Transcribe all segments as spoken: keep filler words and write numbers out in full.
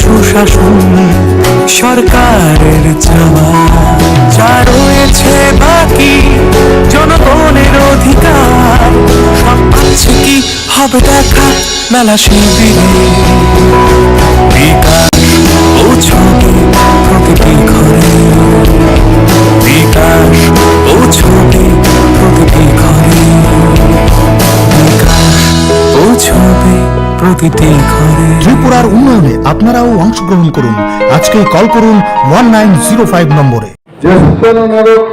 সুশাসন সরকারের চাওয়া, যা রয়েছে বাকি জনগণের অধিকার, সব পাচ্ছে কি হবে দেখা মেলা শিবিরে। বিকাশ পৌঁছবে প্রতিটি ঘরে, বিকাশ পৌঁছবে প্রতিটি ঘরে, বিকাশ পৌঁছবে প্রতিটি ঘরে। ত্রিপুরার উন্নয়নে আপনারাও অংশগ্রহণ করুন। আজকেই কল করুন ওয়ান নাইন জিরো ফাইভ নম্বরে। Jeswk norok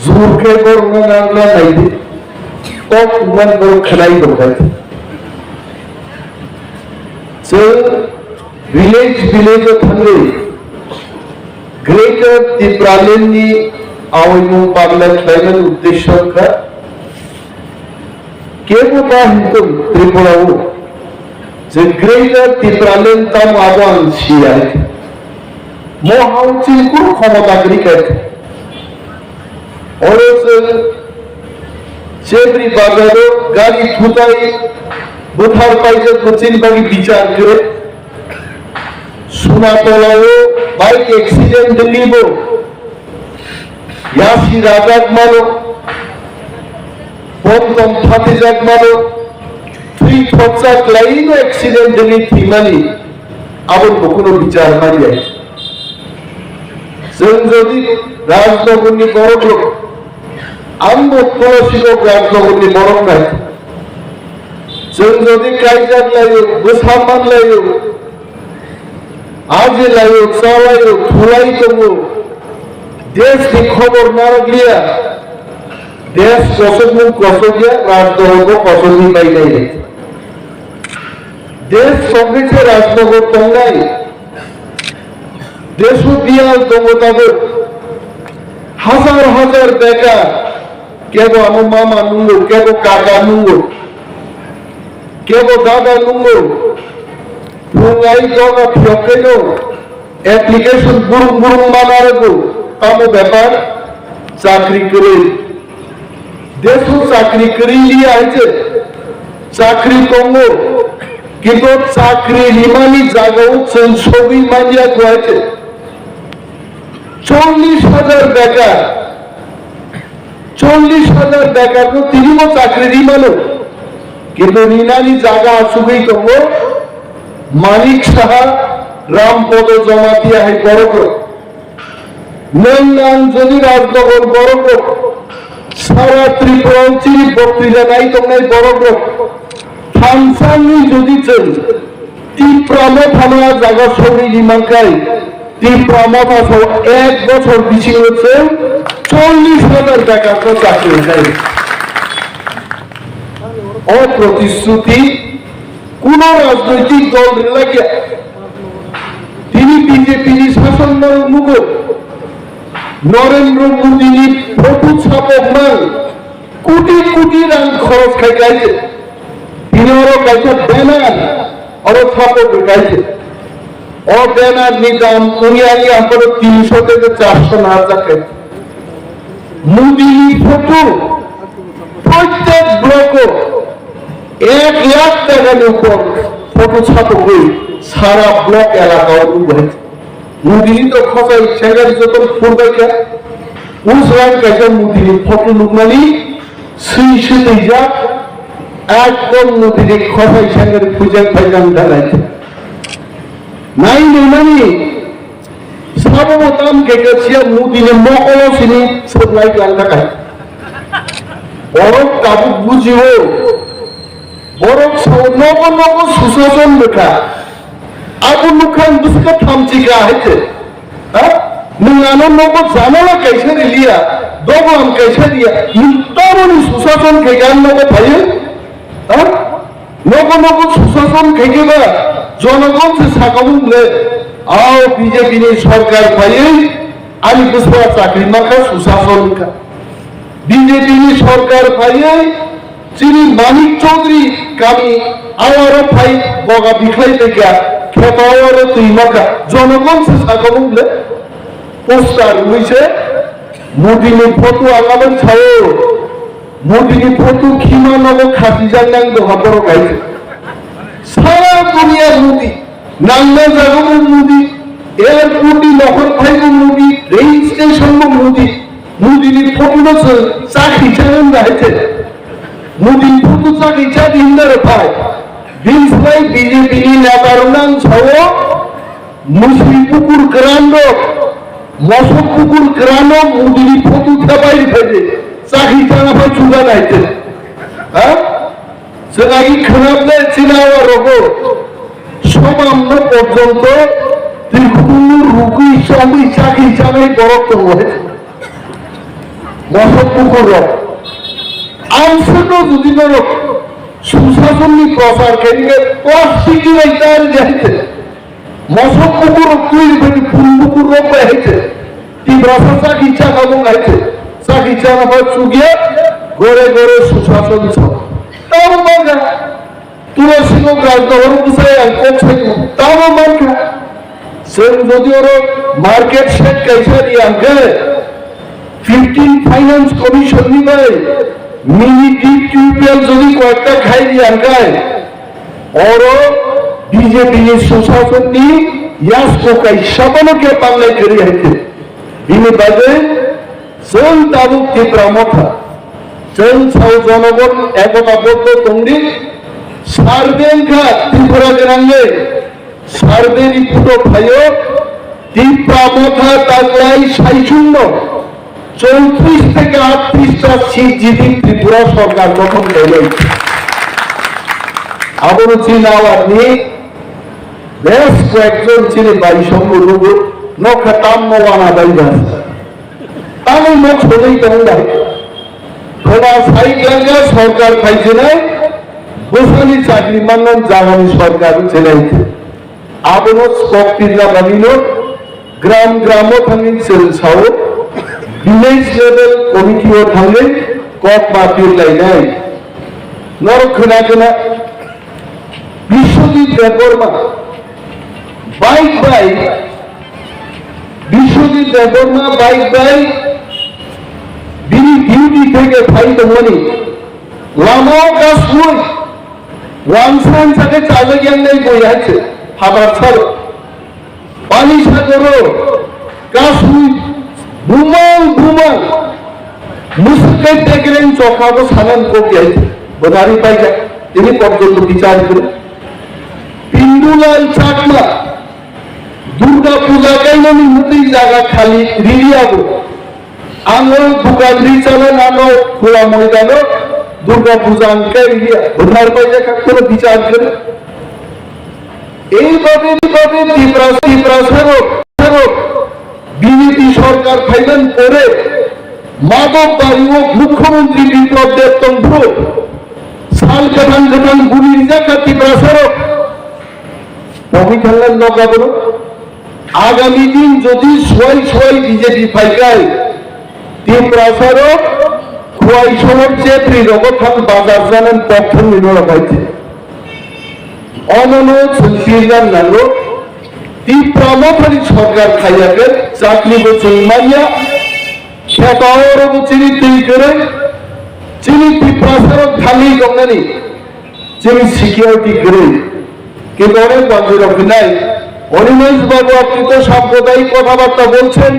jur khe borokno nangna naidi, kok wngmani borok khlai tongkha. Chwng village village o thangwi Greater Tipraland ni aoimung parliament khlaimani uddesyo wngkha. Kebo ba hwnthung Tripura o je Greater Tipraland tamo abo ang siya. Mo hao chini kunu khomota kwrwi kha. Oro chwng Chebri bazaro gari thutai bwthar paijak bo chini bagwi bichar kwrwi. Sunatolao bike accident wngwi bo yasi rajak mano, bomtom phatijak mano, thwi thoksa klaino accident wngwi thwimani, aboni bo kuno bichar manya. Chwng jodi Rajnagarni borok rok, ang bo Tulasi rok Rajnagarni borok nai. Chwng jodi kaijak laio, bwsa man laio, aji laio, cha laio, thulai tongo, desh ni khobor narwk liya, desh kosok mung kosok ya, Rajnagar bo kosok ni bai nai. Desh tongwi se Rajnagar tongnai. Desu biyal tongo tabuk. Hajar hajar bekar. Kebo ano mama nungo, kebo kaka nungo, kebo dada nungo. Phungai doga phiyokeno application burung burung manarego. Tamo bepar chakri kwrwi. Desu chakri kwrwi liya hai se, chakri tongo, kintu chakri rimani jagao chwng sogwi manya kho hai se. Chollish hajar bekar, chollish hajar bekarno tinibo chakri rimano, kintu rinani jaga achugwi tongo Manik Saha, Ram Podo Jamatia hai borok rok. Nwng ang jodi Rajnagar borok rok, sara Tripura o chini boktrija nai tongnai borok rok, thansani jodi chwng Tipra Motha no a jaga sogwi ri mankhai, Tipra Motha so ek bochor bisingo chwng chollish hajar bekar no chakri rwnai. O protishruti kuno rajnoitik dol rilakya. Tini B J P ni sason no nugo. Narendra Modi ni photo chapok mang koti koti rang khoros khai kaise. Tini oro kaisa banner oro chapok kaise. O banner ni dam wngya wngya aphano tinso tei charso na jakai. Modi ni photo, prottek block o ek lakh taka ni upor photo chapogwi sara block elaka o nukbai. Modi ni to khosai sengari joto phurbai kha. Usrang kaisa Modi ni photo nukmani swi swtwijak, ekdom Modi ni khosai sengari phujak phaijak dalai. Nai nunani Sabo bo tam khe khe siya Modi ni mokolo sini swrwng lai tlang kha kai. Borok tabuk bujio. Borok sao nogo nogo susason bwkha. Abo nukha ang bwswkha thamchi kha hai se. Ha? Nwng ano nogo jamala kaisa riliya, dogo ang kaisa riya. Nwng tamoni susason khe khe ang nogo phaiyo? Ha? Nogo nogo susason khaikhe ba jonogon se sakao le, ao B J P ni sorkar phaiwi ani bwswa chakri mankha susason wngkha. B J P ni sorkar phaiwi chini Manik Chaudhary kami awaro phai boga bikhlai tongkha, kheto awaro twi mankha, jonogon se sakao le poster rwui se Modi ni photo ang aboni sao. Modi ni photo khima nogo khasijak nang doha borok hai. Sara duniya Modi. Nangma jaga bo Modi, airport ni nohor phai bo Modi, train station bo Modi, Modi ni photo no se chakhi chang wng hai se. Modi ni photo chakhi cha di hinda re phai. Bini slai B J P ni neta rok nang sao, musri pukur kwran rok, mosok pukur kwran rok Modi ni photo khe bai phai de. Chakhi chang phai chuga nai se. Ha? Chwng agi khwnam de chini awa rogo. Sobam no porjonto tirkhumu rugwi chongwi chakhi chanai borok tongo. Mosok kukur rok. Amswkno jodi norok susasonni prochar khainike plastic ni bai tar jaite. Mosok kukur rok twi rwphani phul kukur rok bai hai se. Tiprasa chakhi chakha bo hai se. Chakhi chakha bo chukya gore gore susason so. Tamo mangkha. Tulasi ko granta hor bwsai ang kok sai ko. Tamo mangkha. Chwng jodi oro market shed kaisa ri ang khe fifteen finance commission ni bai mini deep tubewell jodi koyekta khai ri ang khe Oro B J P ni susasonni yasko kaisa bono khe panglai kwrwi hai khe. Bini bagwi chwng tabuk Tipra Motha, chwng sao jonogon ekota boddo tongdi, survey wngkha Tripura gwnangwi, survey report o phaio, Tipra Motha taklai saichungno chowtris theke atris ta seat jiti Tripura sorkar gothon khainai. Abono chini awani bes koyekjon chini bai songbo nugo, nokha tamno wana bai jas. Tamni nok sojai tong bai. Thola sai ganga sorkar khaijinai, bwsani chakri mannan jagani sorkar chenai. Abono kok pirna bagwino gram gramo thangwi chwng sao, village level committee o thangwi kok ma pirlainai. Norok khwna khwna Biswajit Debbarma bike bai, Biswajit Debbarma bike bai bini duty theke phai tongmani lama o kasui Wangsan sake chajak yang nai boi hai se, habar salo. Pani sagoro, kasui, bumang, bumang. Musuk kai tegreng chokha bo sanan kok yai se. Bodari paika, ini porjonto bichar kore. Pindulal Chakma, Durga Puja kainani mutui jaga khali riri abo. Ang o dukan ri chala nano khula moidano Durga Puja ang kai ri ya. Bwthar pai ya kak kono bichar kare. Ei babe, ei babe Tipra, Tipra sarok, sarok. B J P sorkar phaiman pore Madhobari o Mukhyamantri Biplab Deb tong bro. Sal kwthang kwthang guli rijak kha Tipra sarok. Tongwi thangna nokha bono. Agami din jodi suai suai B J P phaikai, Tiprasa rok Khwai sohor chepri rogo thang bazar janan pok thangwi norok hai se. Omono chwng pirna nango, Tipra Mothani sorkar khaiya khe chakri bo chwng manya, kheto oro bo chini twi kwrwi, chini Tiprasa rok thangwi tongnani. Chini security kwrwi. কিন্তু অনেক বান্ধবী নাই। অনিমেষ বাবু, আপনি তো সাম্প্রদায়িক কথাবার্তা বলছেন,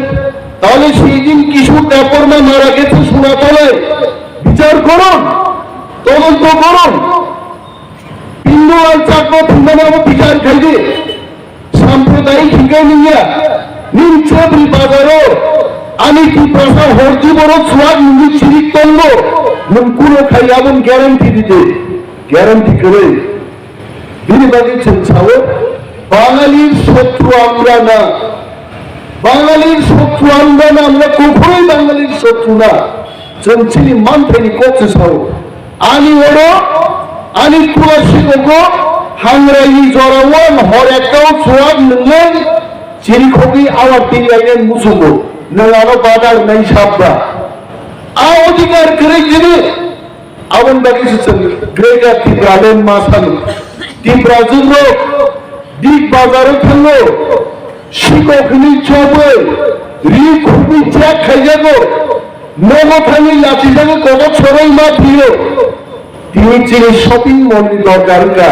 তাহলে সেই দিন কিশোর দেববর্মা মারা গেছে সোনাতলায়, বিচার করুন, তদন্ত করুন। পিন্টুলাল Chakma thwimani abo bichar khaidi. Sampradayik hikai nungya. Nini chebri bazaro ani Tiprasa hordi borok chuak nungwi chirik tongo. Nung kuno khai aboni guarantee dide. Guarantee kwrwi. Bini bagwi chwng sao, Bangalir shotru amra na. Bangalir shotru amra na, amra kokhoroi Bangalir shotru na. Chwng chini manthaini kok se sao. Ani oro, ani Tulasi kogo, hangrai ni jora o ang hor ekta o chuak nwnglai, chini khogwi awar tin lainai musugo. Nwng ano badar nai sabba. A odhikar kwrwi chini. Aboni bagwi se chwng Greater Tipraland ma sano. Tiprajwk rok Big Bazar o thango, sikok hwnwi chobwi, ri khukwi chek khaijago, nogo thangwi lachijago, kobo choroi ma thwiyo. Tini chini shopping mall ni dorkar wngkha.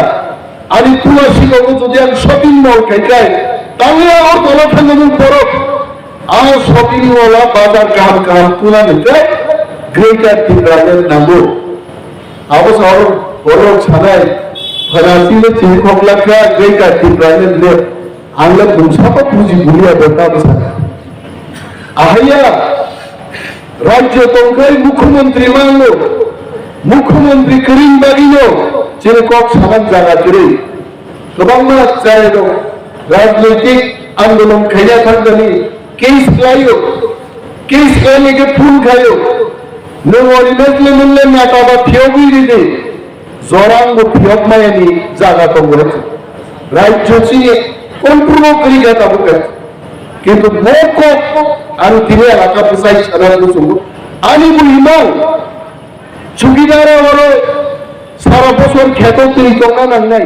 Ani pula sikok jodi ang shopping mall khai khai, tangwi Agartala thangmung borok, a shopping mall a bazar kaham kaham pula ni khai Greater Tipraland nango. Abo sa oro borok sanai, phaina tile chini khokla kha Greater Tipraland le, ang le bumsa pa buji bulia bo ta bwsa. Ahaya, rajyo tongkhai mukhyamantri mango, mukhyamantri kwrwng bagino chini kok saman jaga kwrwi. Kwbangma chwrairok rajnoitik andolon khaina thangkani case khlaio, case khlainai khe phone khaio. Nwng original le nwng le nata ba phiyogwi ridi, jorang bo phiyok mayani jaga tongo. Rajyo chini control o kwrwi kha tabuk khe. Kintu mokok ang tini elaka bwsai sana muchungo. Ani bo imang chukidar oro sara bosor kheto twi tongna nangnai.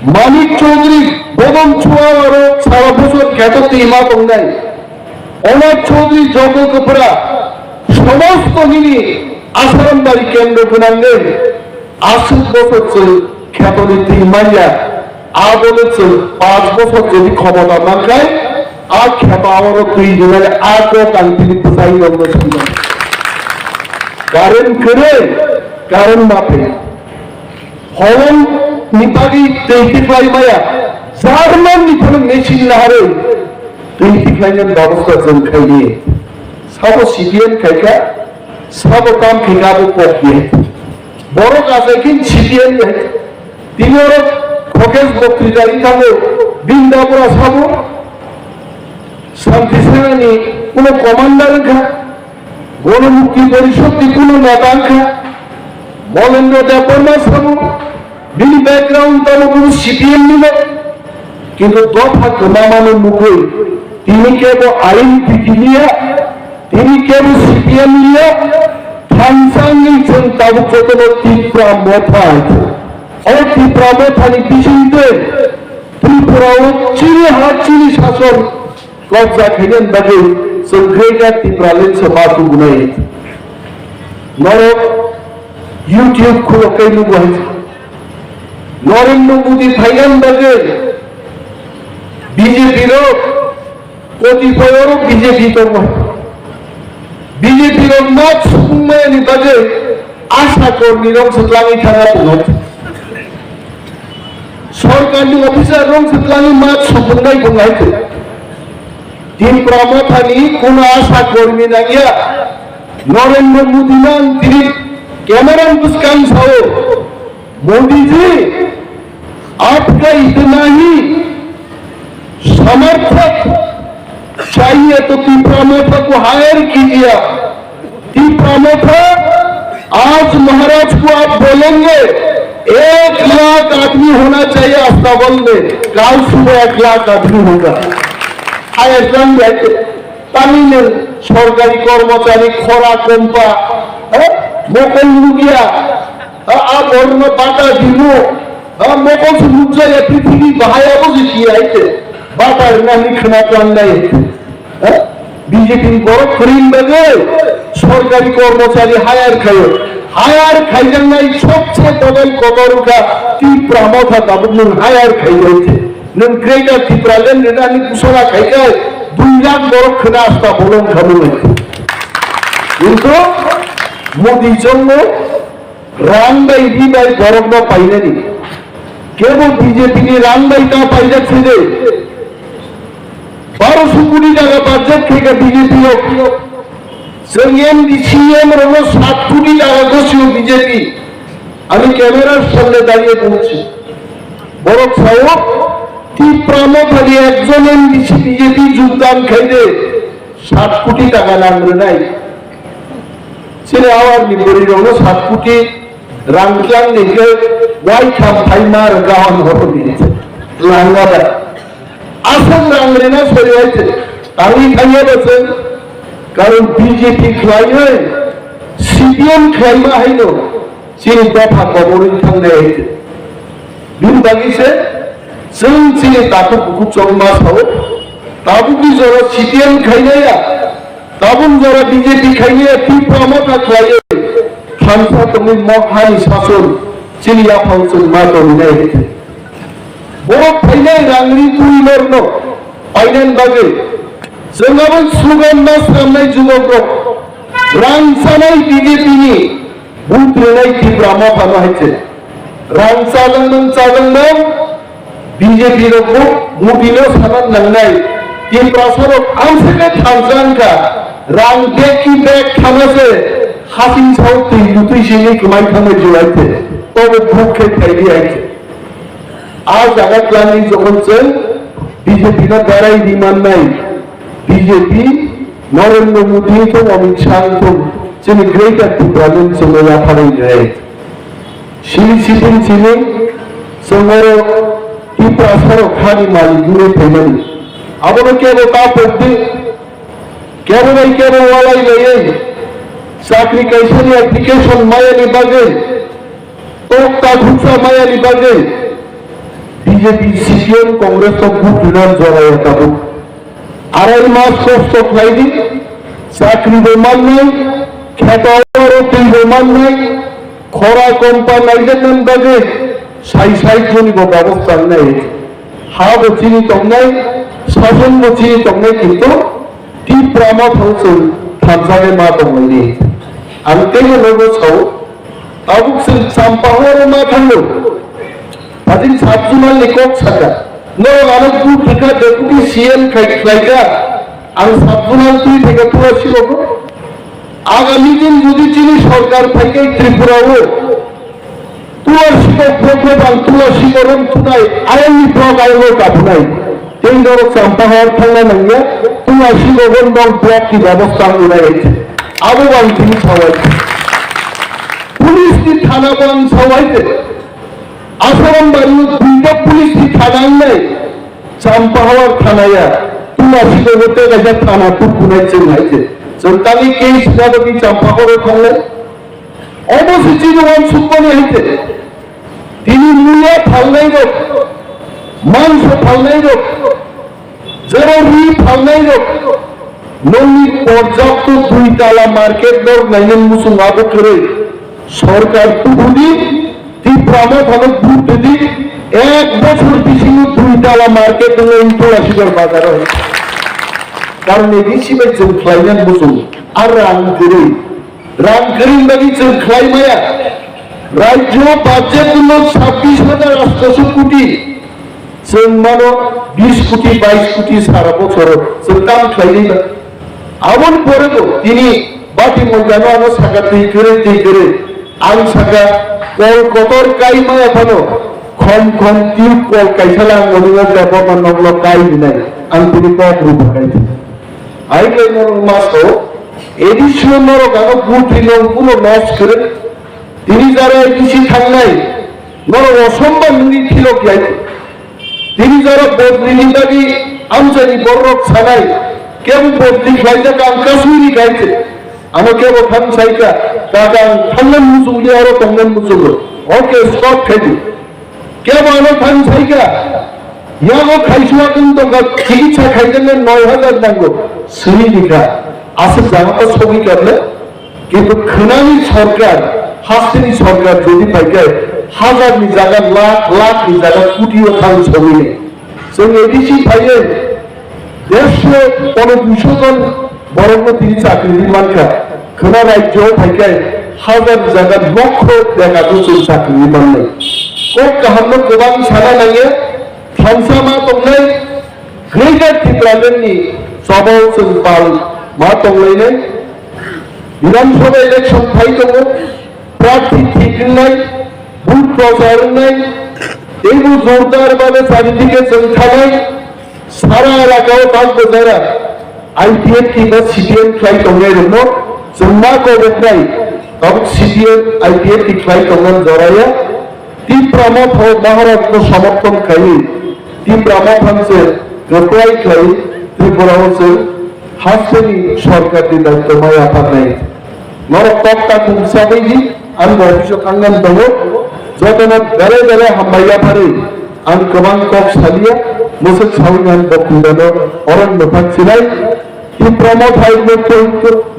Manik Chaudhary bodon chua oro sara bosor kheto twi ma tongnai. Onak Chaudhary jogo kwpra somosto nini Asarambari kendro gwnangwi aswk bosor chwng khetoni twi manya. Abole chwng panch bosor jodi khomota mankhai, a kheto oro twi rwnai, a kok ang tini bwsai rokno swngnai. Current kwrwi, current ma phai. Holong ni bagwi twi tikhlai maya, German ni phano machine naharwi twi tikhlainani babosta chwng khaidi. Sabo C P M khaikha, sabo tam khaikha abo kok di. Borok achai khe C P M ni hai. Tini oro Khokesh Boktrija wngkha bo, bini dabura sabo, Santi Senani kuno commander wngkha, Gono Mukti Porishod ni kuno neta wngkha, Molendra Debbarma sabo, bini background tamo kuno C P M ni bo, kintu dopha kwmamano nugwi, tini kebo ain piti niya, tini kebo C P M niya, thansangwi chwng tabuk jotono Tipra Motha. O Tipra Mothani bisingtwi Tripura o chini ha chini sason kobja khainani bagwi chwng Greater Tipraland se ma tubunai. Norok YouTube khulok kai nugo hai. Narendra Modi phainani bagwi B J P rok kotipoi oro B J P tongo. B J P rok mat supungmani bagwi asha kormi rok se twlangwi thangna tongo. Sorkarni officer rok se twlangwi mat supungnai tongo hai khe. Tipra Mothani kuno asha kormi nangya. Narendra Modi nang tini camera ni bwskang sao, "Modi ji, aapka itna hi samarthak chahiye to Tipra Motha ko hire kijiye." Tipra Motha, आज महाराज को आप बोलेंगे, एक लाख आदमी होना चाहिए अस्ताबल में, कल सुबह एक लाख आदमी होगा। Hire tang bai, tangwi nwng sorkari kormochari khora kompa, ha? Mokol nugya, ha? A borno bata dimo, ha? Mokol se nukjaya prithibi bahai abo je ki aite, bata rwnani khna tlangnai. Ha? B J P ni borok kwrwini bagwi sorkari kormochari hire khaio. Hire khaijaknai sobse bodol kotor wngkha Tipra Motha tabuk nwng hire khaijak khe. Nwng Greater Tipraland rwnani ghosona khaikhai dui lakh borok khwna asta bolong khamung hai. Kintu Modi chongno rang bai ri bai borokno painani. Kebo B J P ni rang bai ta paijak se de. Baroso koti taka budget khaikha B J P rok. Chwng M D C M rokno sat koti taka gosio B J P. Ami camera samne dariye bongsi. Borok sao, Tipra Mothani ekjon M D C B J P jogdan khaide sat koti taka rang rwnai. Chini awar ni bwrwi rokno sat koti rang tlang ni khe wai kham phai ma rwkha hwn horo ni langa da. Aswk rang rwna sori hai se tangwi thangya da se, karon B J P khlaiwi C P M khlaima haino chini dopha koborwi thangnai hai se. Bini bagwi se chwng chini takhuk bukhuk chongma sao, tabukni jora C P M khainaya, tabuk jora B J P khainaya, Tipra Motha khlaiwi thansa tongwi mok hani sason Chini yaphang chwng ma tongwi nai. Borok phainai rangri twi norno painani bagwi chwng abo slogan ma swnamnai jubokrok rang chanai B J P ni vote rwnai Tipra Mothano hai se. Rang chajangmung chajangmung B J P rok bo Modi no sana nangnai. Tiprasa rok amswk khe thansa wngkha. Rang bag ki bag thana se hasing sao twi lutwi sini kwmai thangwi juwai the. Tobo buk khe phaidi hai se. A jaga twlangwi jokhon chwng B J P no berai rimannai, B J P Narendra Modi thung, Amit Shah thung, chini Greater Tipraland chwngno yapharwi rinai. Sini siting sini chwng oro Tiprasa rok hani malik wngwi phaimani. Abono kebo ta pokdi, kebo bai kebo walai laiwi chakri kaisani application mayani bagwi, tok ta thuksa mayani bagwi B J P, C P M, Congress no vote rwna joraya tabuk. Arai mas kosto khlaidi, chakri bo mannai, kheto aro twi bo mannai, khora kompa naijaknani bagwi sai sai joni bo babostha wngnai. Ha bo chini tongnai, sason bo chini tongnai, kintu Tipra Mothano chwng thansa khe ma tonglaidi. Ang teibo nogo sao, tabuk chwng Champahor ma thango. Ajin sabjunal ni kok saka. Norok ano tu thika deputy C M khai khlaika. Ang sabjunal twi thika tura silogo. Agami din jodi chini sorkar phaikhe Tripura o, tua sikok program ang tua sikok rom tunai, ayang ni blok ayang o kabunai. Tei norok Champahor thangna nangya, tua sikok rom blok ni babostha ang unai. Abo ang tini sawai. Police ni thana bo ang sawai de. Asaram bari o duita police ni thana ang nai. Champahor thana ya. Tua sikok o te kaisa thana tu kunai cheng hai de. Cheng tani case na bo ni Champahor o thangnai. Obo se chini wansukmani hai de. Tini muya phalnairok, mangso phalnairok, jero ri phalnairok, nongni porjakto dui tala market norok nainani muchung abo kwrwi. Sorkar tubudi Tipra Mothano vote rwdi, ek bochor bisingo dui tala market nwngnai Tulasibor bazaro. Karon A D C bai chwng khlainani muchung, ar rang kwrwi. Rang kwrwini bagwi chwng khlai maya. Rajyo budget no sabbish hajar atsho koti. Chwng mano bish koti, bais koti sara bochoro chwng kam khlai nai ba. Aboni pore bo tini bati moidano ano saka twi kwrwi, twi kwrwi. Ang saka kol kotor kai maya phano khom khom tube kol kaisa lang moni o bebak ma nokno kai hinai. Ang tini kok rupa kai. Ai kai no ma sao, A D C o norok ano butwi no puno loss kwrwi. Tini jara A D C thangnai, norok osomba nungni philok yai. Tini jara bodli ni bagwi amchani borok sanai, kebo bodli khlaijak ang Kashmiri kaite. Ano kebo thang saika, kaka ang thangnan muchungli aro tongnan muchungo. Okay, stop khaidi. Kebo ano thang saika, yago khaisua kung tongkha, chikitsa khaijaknai noi hajar nango, sri dikha, aswk jaga to sogwi karle, kintu khwnani sorkar, hasteni sorkar jodi phaikhe, hajar ni jaga lakh, lakh ni jaga koti o thang sogwi ne. Chwng A D C phaiwi, Dersho kono duisho jon borokno tini chakri ri mankha. Khwna rajyo o phaikhe hajar jaga lokho bekato chwng chakri ri mannai. Kok kahamno kwbang sana nangya, thansa ma tongnai, Greater Tipraland ni chobao chwng pal ma tonglainai. Bidhan Sabha election phai tongo, prarthi thik wngnai, booth prochar wngnai, teibo jordar babe charidike chwng thanai, sara elaka o tak bwjara I P F T ba C P M khlai tongnai rokno chwng ma koboknai, tabuk C P M I P F T khlai tongmani joraya, Tipra Motha o Maharaj no somorthon khlaiwi, Tipra Motha se kwplai khlaiwi, Tripura o se hasteni sorkar ni daityo mai apharnai. Norok kok ta kung sabai di, ang bo office o thangnan tongo, jotono bere bere hambai yapharwi, ang kwbang kok salia, mwswk sawi nang bo kundano, orong mwthang sinai, Tipra Motha hai bo tong,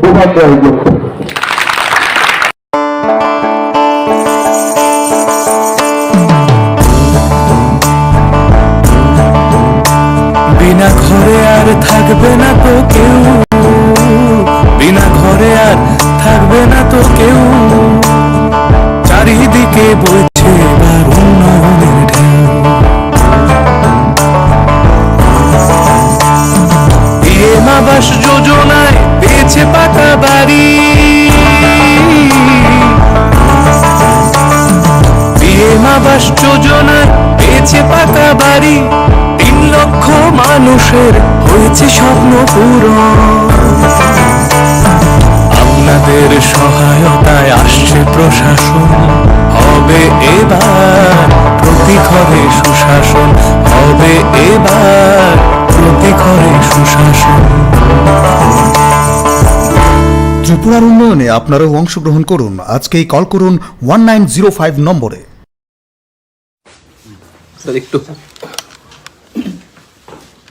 Bubagra hai bo tong. বিনা ঘরে আর থাকবে না তো কেউ, বিনা ঘরে আর থাকবে না তো কেউ। চারিদিকে বইছে এবার উন্নয়নের ঢেউ। পিএম আবাস যোজনায় পেয়েছে পাকা বাড়ি, পিএম আবাস যোজনায় পেয়েছে পাকা বাড়ি। তিন লক্ষ মানুষের হয়েছে স্বপ্ন পূরণ। আপনাদের সহায়তায় আসছে প্রশাসন, হবে এবার প্রতি ঘরে সুশাসন, হবে এবার প্রতি ঘরে সুশাসন। ত্রিপুরার উন্নয়নে আপনারাও অংশগ্রহণ করুন। আজকেই কল করুন ওয়ান নাইন জিরো ফাইভ নম্বরে। স্যার, একটু